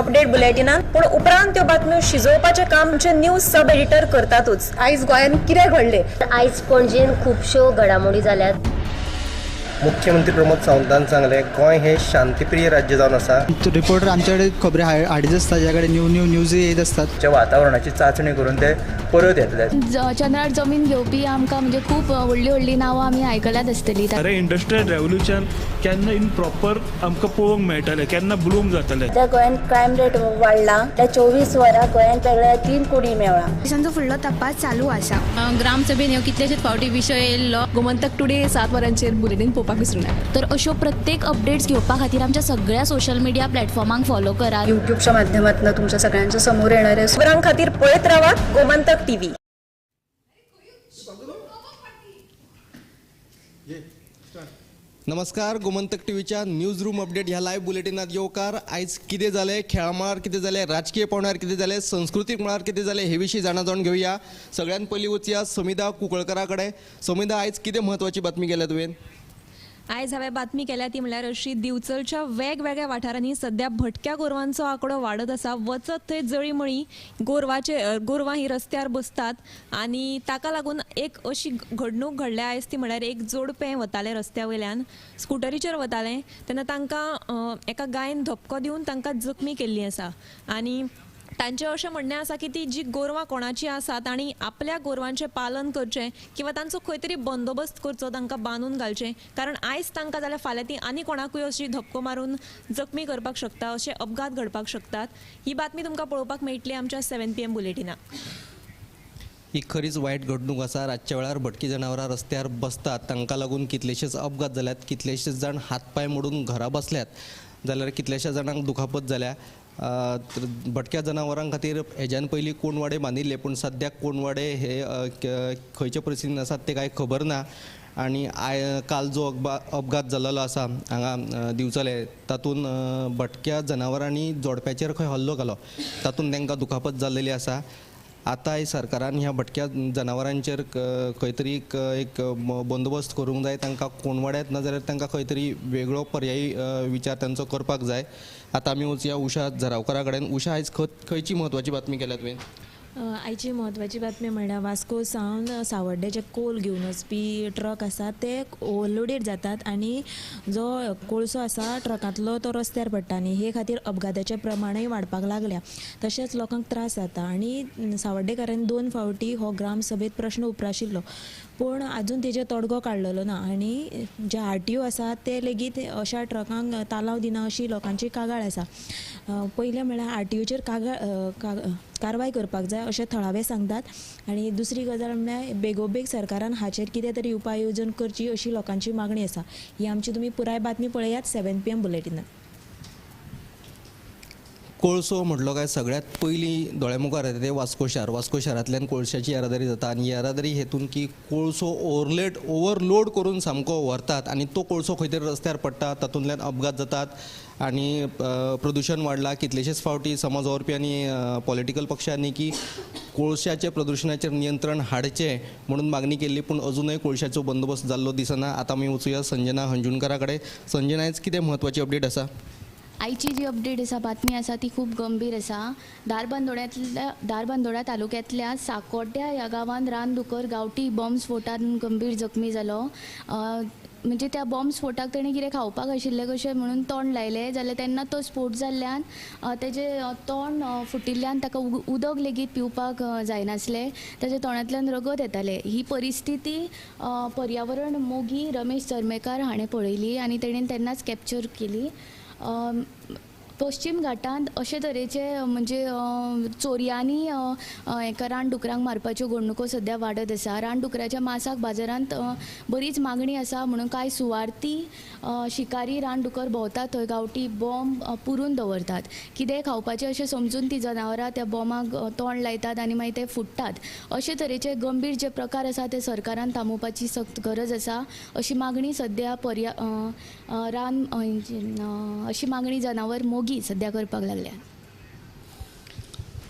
Update बुलेटिनान, पूण उपरांत त्यो बातम्यो शिजोवपाचें काम आमचे न्यूज सब एडिटर करतातूच. आयज गोंयांत कितें घडलें, आयज पणजेन खुबश्यो घडामोडी जाल्यात. मुख्यमंत्री प्रमोद सावंतान सांगलें, गोंय हे शांतीप्रिय राज्य जावन आसा. रिपोर्टर आमचे कडेन खबरी हाडीत आसता, ज्या कडेन न्यू न्यू न्यूज येत आसतात. वातावरणाची चांचणी करून ते परत येतले. चंद्रार जमीन घेवपी आमकां म्हणजे खूब व्हडली व्हडली नांवां आमी आयकल्यात आसतली. अरे इंडस्ट्रियल रेव्होल्युशन केन्ना इन प्रॉपर आमकां पळोवंक मेळटलें, केन्ना ब्लूम जातलें. सध्या गोंयांत क्रायम रेट वाडला. त्या 24 वरां गोंयांत वेगळ्या 3 कोडी मेळ्ळा. पोलिसांचो फुडलो तपास चालू आसा. ग्रामसभेन ह्यो कितलेशेच फावटी विशय येयल्लो. गोमंतक टुडे 7 वरांचेर बुलेटीन पळोवपाक विसरूं नाका. तर अश्यो प्रत्येक अपडेट्स घेवपा खातीर आमच्या सगळ्या सोशल मिडिया प्लॅटफॉर्मांक फॉलो करात. युट्यूबच्या माध्यमातून तुमच्या सगळ्यांच्या समोर येणार आहे. खबरां खातीर पळयत रावात गोमंतक टीव्ही. नमस्कार, गोमंतक टीव्हीच्या न्यूज रूम अपडेट ह्या लायव्ह बुलेटिनात येवकार. आयज कितें जालें खेळा मळार, कितें जालें राजकीय पावंड्यार, कितें जालें संस्कृतीक मळार, कितें जालें हे विशीं जाणा जावन घेवया. सगळ्यात पयलीं वचया समिधा कुंकळकरा कडेन. समिधा, आयज कितें म्हत्वाची बातमी केल्या तुवें? आयज हांवें बातमी केल्या ती म्हणल्यार अशी, दिवचलच्या वेगवेगळ्या वाठारांनी सद्या भटक्या गोरवांचो आंकडो वाडत आसा. वचत थंय जळीमळी गोरवां ही रस्त्यार बसतात आनी ताका लागून एक अशी घडणूक घडल्या आयज, ती म्हणल्यार एक जोडपें वतालें रस्त्या वयल्यान, स्कुटरीचेर वतालें तेन्ना तांकां एका गायन धपको दिवन तांकां जखमी केल्ली आसा. आनी तांचें अशें म्हणणें आसा की ती जी गोरवां कोणाची आसात आनी आपल्या गोरवांचें पालन करचें किंवा तांचो खंय तरी बंदोबस्त करचो, तांकां बांदून घालचें, कारण आयज तांकां जाल्यार फाल्यां ती आनी कोणाकूय अशी धपको मारून जखमी करपाक शकता, अशे अपघात घडपाक शकतात. ही बातमी तुमकां पळोवपाक मेळटली आमच्या 7 PM बुलेटिनाक. ही खरीच वायट घडणूक आसा. रातच्या वेळार भटकी जनावरां रस्त्यार बसतात, तांकां लागून कितलेशेच अपघात जाल्यात, कितलेशेच जाण हात पांय मोडून घरा बसल्यात, जाल्यार कितल्याश्या जाणांक दुखापत जाल्या. भटक्या जनावरां खातीर हेज्यान पयलीं कोंडवाडे बांदिल्ले, पूण सद्याक कोंडवाडे हे खंयचे परिस्थितीन आसात ते कांय खबर ना. आनी काल जो अपघात जाल्लो आसा हांगा दिवचले, तातूंत भटक्या जनावरांनी जोडप्याचेर खंय हल्लो घालो, तातूंत तांकां दुखापत जाल्लेली आसा. आतांय सरकारान ह्या भटक्या जनावरांचेर खंय तरी एक बंदोबस्त करूंक जाय. तांकां कोंडवाड्यांत ना जाल्यार तांकां खंय तरी वेगळो पर्यायी विचार तांचो करपाक जाय. आतां आमी वचया उषा झरावकरा कडेन. उषा, आयज खंयची म्हत्वाची बातमी केल्या तुवें? आयची म्हत्वाची बातमी म्हणल्यार वास्को सावन सावड्डे जे कोल घेवन वचपी ट्रक आसा ते ओवरलोडेड जातात आनी जो कोळसो आसा ट्रकांतलो तो रस्त्यार पडटा आनी हे खातीर अपघाताचें प्रमाणूय वाडपाक लागल्या. तशेंच लोकांक त्रास जाता आनी सावड्डेकारांनी 2 फावटी हो ग्रामसभेंत प्रश्न उप्राशिल्लो, पूण आजून तेजेर तोडगो काडलेलो ना आनी जे RTO आसा ते लेगीत अशा ट्रकांक तालाव दिना अशी लोकांची कागाळ आसा. पयलें म्हणल्यार RTOचेर कारवाय करपाक जाय अशें थळावे सांगतात आनी दुसरी गजाल म्हणल्यार बेगोबेग सरकारान हाचेर कितें तरी उपाय येवजण करची अशी लोकांची मागणी आसा. ही आमची तुमी पुराय बातमी पळयात 7 PM बुलेटिनात. कोळसो म्हटलो काय सगळ्यात पयलीं दोळ्या मुखार येता ते वास्को शार. वास्को शारांतल्यान कोळशाची येरादारी जाता आनी येरादारी हेतून की कोळसो ओवरलोड करून सामको व्हरतात आनी तो कोळसो खंय तरी रस्त्यार पडटा, तातूंतल्यान अपघात जातात आनी प्रदुशण वाडलां. कितलेशेच फावटी समाज वावुरपी आनी पॉलिटिकल पक्षांनी की कोळशाचे प्रदुशणाचेर नियंत्रण हाडचें म्हणून मागणी केल्ली, पूण अजूनय कोळशाचो बंदोबस्त जाल्लो दिसना. आतां आमी वचुया संजना हंजुणकरा कडेन. संजना, आयज कितें म्हत्वाची अपडेट आसा? आयची जी अपडेट आसा, बातमी आसा ती खूब गंभीर आसा. धारबांदोड्या तालुक्यांतल्या साकोड्ड्या ह्या गांवांत रानदुकर गांवठी बॉम्ब स्फोटान गंभीर जखमी जालो. म्हणजे त्या बॉम्ब स्फोटाक तेणें कितें खावपाक आशिल्लें कशें म्हणून तोंड लायलें जाल्यार तेन्ना तो स्फोट जाल्ल्यान तेजें तोंड फुटिल्ल्यान ताका उदक लेगीत पिवपाक जायनासलें, ताच्या तोंडांतल्यान रगत येतालें. ही परिस्थिती पर्यावरण मोगी रमेश चरमेकार हाणें पळयली आनी तेणें तेन्नाच कॅप्चर केली. पश्चिम घाटांत अशे तरेचे म्हणजे चोरयांनी हेका रानडुकरांक मारपाच्यो घडणुको सद्या वाडत आसा. रानडुकराच्या मांसाक बाजारांत बरीच मागणी आसा म्हणून कांय सुवार्थी शिकारी रानडुकर भोंवतात थंय गांवठी बॉम्ब पुरून दवरतात. कितेंय खावपाचें अशें समजून ती जनावरां त्या बॉमाक तोंड लायतात आनी मागीर ते फुट्टात. अशे तरेचे गंभीर जे प्रकार आसा ते सरकारान थांबोवपाची सक्त गरज आसा अशी मागणी सद्या अशी मागणी जनावर मोगी सद्या करपाक लागल्या.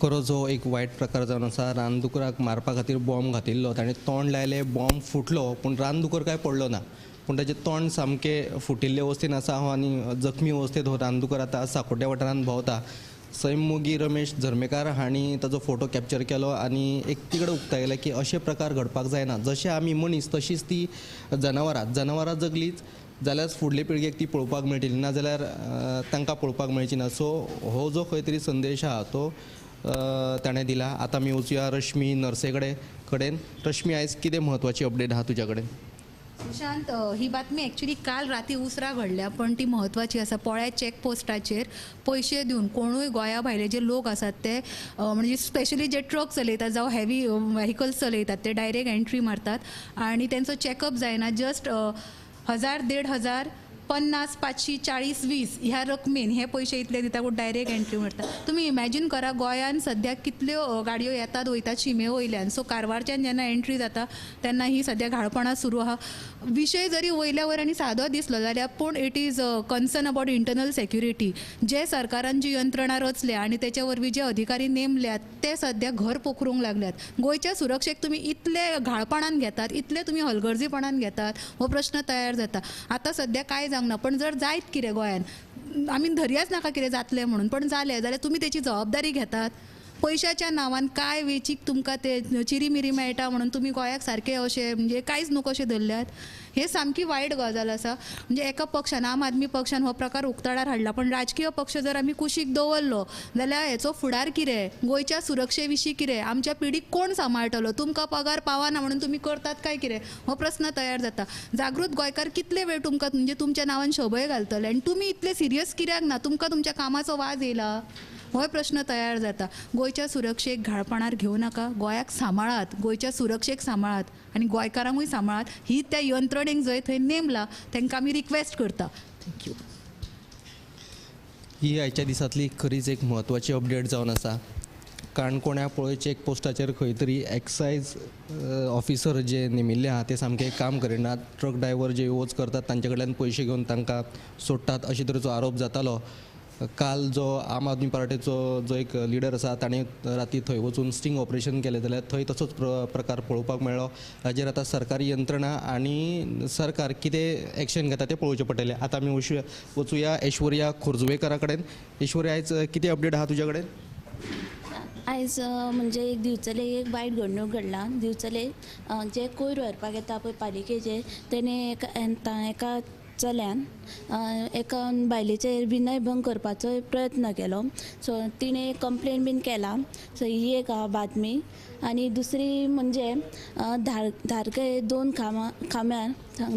खरो जो एक वायट प्रकार जावन आसा, रानदुकराक मारपा खातीर बॉम्ब घातिल्लो, ताणें तोंड लायलें, बॉम्ब फुटलो, पूण रानदुकर काय पडलो ना, पूण ताचें तोंड सामकें फुटिल्ले अवस्थेन आसा आनी जखमी अवस्थेंत हो रानदुकर आतां साकोड्ड्या वाठारांत भोंवता. सैममोगी रमेश झर्मेकार हांणी ताजो फोटो कॅप्चर केलो आनी एक तिगड उक्तायलें की अशे प्रकार घडपाक जायना. जशे आमी मनीस तशीच ती जनावरां, जनावरां जगलीच जाल्यार फुडले पिळगेक ती पळोवपाक मेळटली, ना जाल्यार तांकां पळोवपाक मेळची ना. सो हो जो खंय तरी संदेश आहा तो ताणें दिला. आतां आमी वचुया रश्मी नर्से कडेन. रश्मी, आयज कितें म्हत्वाची अपडेट आहा तुज्या कडेन? सुशांत, ही बातमी एक्चुअली काल राती उसरां घडल्या, पण ती म्हत्वाची आसा. पोळ्या चॅक पोस्टाचेर पयशे दिवन कोणूय गोंया भायले जे लोक आसात ते म्हणजे स्पेशली जे ट्रक चलयतात जावं हेवी व्हेकल्स चलयतात ते डायरेक्ट एंट्री मारतात आनी तेंचो चॅकअप जायना. जस्ट 1000, 1500, 50, 500, 40, 20 ह्या रकमेन हे पयशे इतले दिता पूण डायरेक्ट एंट्री मारता. तुमी इमॅजीन करा गोंयान सद्याक कितल्यो गाडयो येतात वयतात शिमे वयल्यान. सो कारवारच्यान जेन्ना एंट्री जाता तेन्ना ही सद्या घाळपणां सुरू आहा. विशय जरी वयल्या वयर आनी सादो दिसलो जाल्यार पूण it is concern about internal security. जे सरकारान जी यंत्रणा रचल्या आनी तेच्या वरवीं जे अधिकारी नेमल्यात ते सद्या घर पोखरूंक लागल्यात. गोंयच्या सुरक्षेक तुमी इतले घाळपणान घेतात, इतले तुमी हलगर्जीपणान घेतात, हो प्रश्न तयार जाता. आतां सद्या कांय जावंक ना, पण जर जायत कितें गोंयान आमी धरयाच नाका कितें जातलें म्हणून, पण जालें जाल्यार तुमी तेची जबाबदारी घेतात. पयशाच्या नांवान कांय वेचीक तुमकां ते चिरीमिरी मेळटा म्हणून तुमी गोंयाक सारकें अशें म्हणजे कांयच न्हू कशें धरल्यात. हे सामकी वायट गजाल आसा. म्हणजे एका पक्षान, आम आदमी पक्षान हो प्रकार उक्ताडार हाडला, पण राजकीय पक्ष जर आमी कुशीक दवरलो जाल्यार हेचो फुडार कितें, गोंयच्या सुरक्षे विशीं कितें, आमच्या पिढीक कोण सांबाळटलो, तुमकां पगार पावना म्हणून तुमी करतात काय कितें, हो प्रस्न तयार जाता. जागृत गोंयकार कितले वेळ तुमकां म्हणजे तुमच्या नांवान शबय घालतले आनी तुमी इतले सिरियस कित्याक ना, तुमकां तुमच्या कामाचो वाज येयला, होय प्रश्न तयार जाता. गोंयच्या सुरक्षेक घाळपणार घेवं नाका, गोंयाक सांबाळात, गोंयच्या सुरक्षेक सांबाळात आनी गोंयकारांकूय सांबाळात. ही त्या यंत्रणेक जंय थंय नेमला तांकां आमी रिक्वेस्ट करता. Thank you. ही आयच्या दिसांतली खरीच एक म्हत्वाची अपडेट जावन आसा. काणकोण्या पळय चॅक पोस्टाचेर खंय तरी एक्सायज ऑफिसर जे नेमिल्ले आहा ते सामके काम करिनात. ट्रक ड्रायव्हर जे वच करतात तांचे कडल्यान पयशे घेवन तांकां सोडटात अशे तरेचो आरोप जातालो. काल जो आम आदमी पार्टीचो जो एक लिडर आसा ताणें राती थंय वचून स्टिंग ऑपरेशन केलें जाल्यार थंय तसोच प्रकार पळोवपाक मेळ्ळो. हाजेर आतां सरकारी यंत्रणा आनी सरकार कितें एक्शन घेता तें पळोवचें पडटलें. आतां आमी वचुया ऐश्वर्या खोर्जुवेकरा कडेन. ऐश्वर्या, आयज कितें अपडेट आहा तुज्या कडेन? आयज म्हणजे एक दिवचले एक वायट घडणूक घडला. दिवचले जे कोयर व्हरपाक येता पळय पालिकेचे, तेणे एका चल्यान एका बायलेचेर विनयभंग करपाचो प्रयत्न केलो. सो तिणें कंप्लेन बीन केला. सो ही एक बातमी. आनी दुसरी म्हणजे धारगळे 2 खांब्यार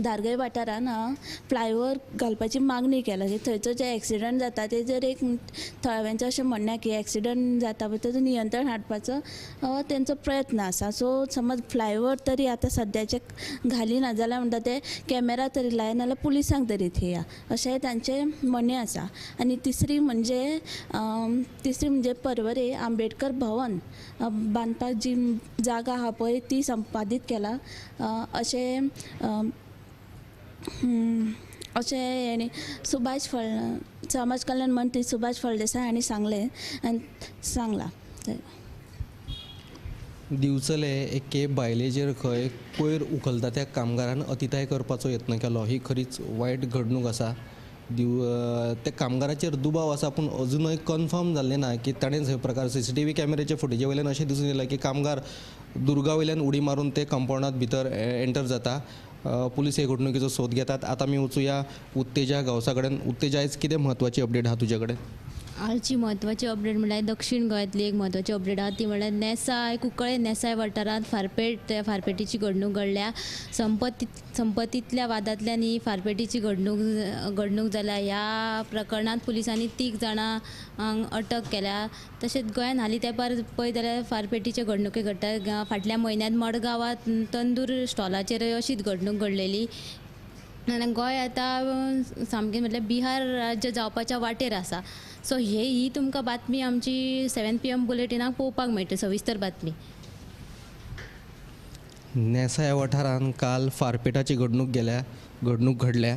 धारगळे वाठारान फ्लायओवर घालपाची मागणी केला. थंयचो जे एक्सिडंट जाता तेजेर एक थळाव्यांचें अशें म्हणणें की एक्सिडंट जाता पळय तेजो नियंत्रण हाडपाचो तेंचो प्रयत्न आसा. सो समज फ्लायओवर तरी आतां सद्याचे घालिना जाल्यार म्हणटा ते कॅमेरा तरी लाय, नाल्यार पुलिसांक तरी थेया, अशें तांचें म्हणणें आसा. आनी तिसरी म्हणजे पर्वरे आंबेडकर भवन बांदपाक जी जागा आहा पळय ती संपादीत केला अशें अशें हेणें सुभाष समाज कल्याण मंत्री सुभाष फळदेसाय हांणी सांगलें आनी सांगलां. दिवचले एके बायलेचेर खंय कोयर उखलता त्या कामगारान अतिताय करपाचो यत्न केलो. ही खरीच वायट घडणूक आसा. त्या कामगाराचेर दुबाव आसा पूण अजुनूय कन्फर्म जाल्लें ना की ताणें हे प्रकार CCTV कॅमेऱ्याचे फुटेजे वयल्यान अशें दिसून येयलां की कामगार दुर्गा वयल्यान उडी मारून ते कंपाउंडांत भितर एंटर जाता. पुलीस हे घडणुकीचो सोद घेतात. आतां आमी वचुया उत्तेजा गांवसा कडेन. उत्तेजा, आयज कितें म्हत्वाची अपडेट आहा तुज्या कडेन? आजची म्हत्वाची अपडेट म्हणल्यार दक्षिण गोंयांतली एक म्हत्वाची अपडेट आहा ती म्हणल्यार नेसाय कुंकळे नेसाय वाठारांत फारपेटीची घडणूक घडल्या. संपत्तींतल्या वादांतल्यान ही फारपेटीची घडणूक जाल्या. ह्या प्रकरणांत पुलिसांनी 3 जाणांक अटक केल्या. तशेंच गोंयांत हालीं तेंपार पळयत जाल्यार फारपेटीच्यो घडणुकी घडटात. फाटल्या म्हयन्यांत मडगांवांत तंदूर स्टॉलाचेर अशीच घडणूक घडलेली. आनी गोंय आतां सामकें म्हटल्यार बिहार राज्य जावपाच्या वाटेर आसा. सो ही तुमकां बातमी आमची 7 PM बुलेटिनाक पळोवपाक मेळटा, सविस्तर बातमी. नेसाय वाठारांत काल फारपेटाची घडणूक घडल्या.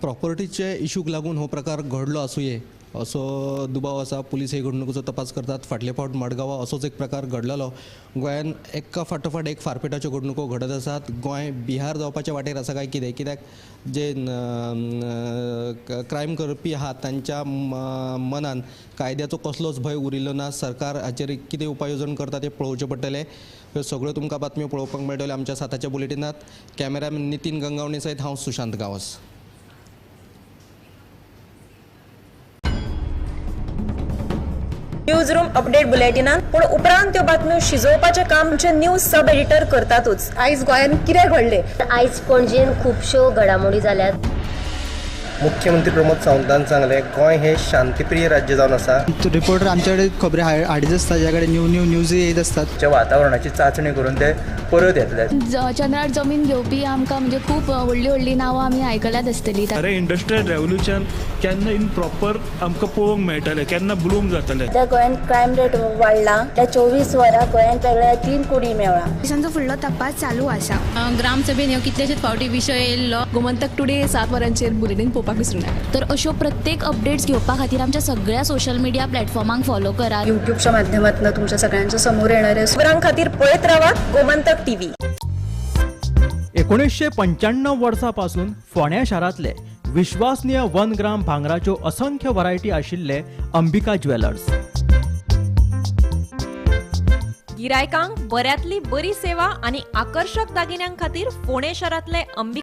प्रॉपर्टीचे इशूक लागून हो प्रकार घडलो आसुये असो दुबाव आसा. पुलीस हे घडणुकेचो तपास करतात. फाटले फावट मडगांवां असोच एक प्रकार घडलेलो. गोंयान एका फाटोफाट एक फारपेटाच्यो घडणुको घडत आसात. गोंय बिहार जावपाच्या वाटेर आसा काय कितें? कित्याक जे क्रायम करपी आहात तांच्या मनान कायद्याचो कसलोच भंय उरिल्लो ना. सरकार हाचेर कितें उपाय येवजण करता तें पळोवचें पडटलें. ह्यो सगळ्यो तुमकां बातम्यो पळोवपाक मेळटल्यो आमच्या 7च्या बुलेटिनात. कॅमेरामॅन नितीन गंगावणे सयत हांव Sushant Gawas. News room update बुलेटिनात पूण उपरांत त्यो बातम्यो शिजोवपाचें काम आमचे न्यूज सब एडिटर करतातूच. आयज गोंयांत कितें घडलें? आयज पणजेन खुबश्यो घडामोडी जाल्यात. मुख्यमंत्री प्रमोद सावंतान सांगलें गोंय हे शांतिप्रिय राज्य जावन आसा. रिपोर्टर आमचे कडेन खबरी हाडीत आसता, ज्या कडेन न्यू न्यू न्यूज येत आसतात. वातावरणाची चांचणी करून ते परत येतले. चंद्रार जमीन घेवपी आमकां म्हणजे खूब व्हडली व्हडली नांवां आमी आयकल्यात आसतली. अरे इंडस्ट्रियल रेव्होल्युशन केन्ना इन प्रॉपर आमकां पळोवंक मेळटलें, केन्ना ब्लूम जातलें. सध्या गोंयांत क्रायम रेट वाडला. त्या 24 वरां गोंयांत वेगळ्या 3 कुडी मेळ्ळा. पोलिसांचो फुडलो तपास चालू आसा. ग्रामसभेन ह्यो कितलेशेच फावटी विशय येयल्लो. गोमंतक टुडे 7 वरांचेर बुलेटीन पळोवपाक विसरूं नाका. तर अश्यो प्रत्येक अपडेट्स घेवपा खातीर आमच्या सगळ्या सोशल मिडिया प्लॅटफॉर्मांक फॉलो करात. युट्यूबच्या माध्यमातून तुमच्या सगळ्यांच्या समोर येणार आहे. खबरां खातीर पळयत रावात गोमंतक टीव्ही. 1995 वर्सा पासून फोंड्या शारांतले विश्वासनीय 1 ग्राम भांगराच्यो असंख्य व्हरायटी आशिल्ले अंबिका ज्वेलर्स. गिरायकांक बऱ्यांतली बरी सेवा आनी आकर्शक दागिन्यां खातीर फोंडें शारांतले अंबिका